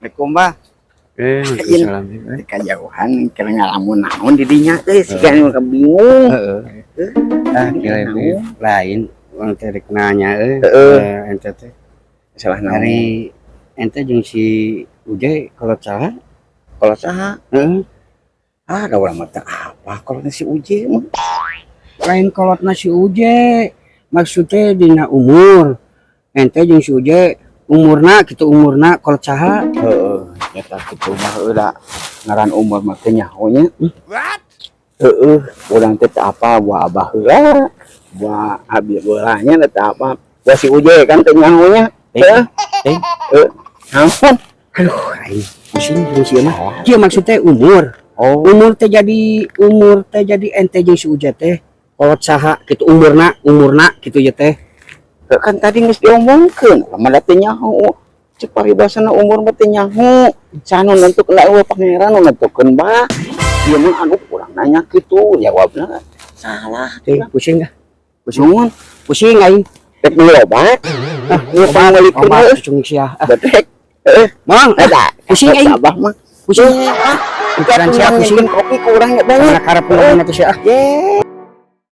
Assalamualaikum, Bah. Eh, Waalaikumsalam. eh. Kajauhan keur ngalamun naon di dinya teh, siga nu bingung. Heeh. Ah, kira itu lain urang teh rek nanya euy. Heeh. Eh, ente teh Salah naon? Ari ente jeung si Uje kolot saha? Kolot saha? Heeh. Ah, da urang mah teu apa kalau si Uje mah. Lain kolotna si Uje. Maksudnya dina umur. Ente jeung si Uje umurna kitu, umurna kolot saha? Heeh, nyata kitu mah heuh da ngaran umur mah teu nyaho nya. Heeh, urang teh teu apa buah abah heula. Buah abi heula nya teu apa. Buah si Uje kan teu nyaho nya. Heeh. Eh. Heeh. Ampun. Aduh, aing pusing jeung si mah. Kieu maksudnya umur. Oh, Umur teh jadi ente jeung si Uje teh kolot saha kitu umurna, umurna kitu ya teh. Heuh, kan tadi geus diomongkeun, lama da teu nyaho. Cek paribasana umur mah teu nyaho. Saha nu nentukeun, euweuh pangeran nu nentukeun, Bah. Ieu mah anu kurang nanya kitu, jawabna salah. Teh pusing ah. Pusing. Nuhun, Pusing aing. Rek meuli obat. Ah, ieu pangmeulikeun Obat heuh. cucung sia. Ah, Bedek. Heeh, Mang, eta. Pusing aing. Abah mah. Pusing. Ah, Pikiran sia pusing. Kopi kurang ya banyak. Karena karep ngomong atuh sia. Ye.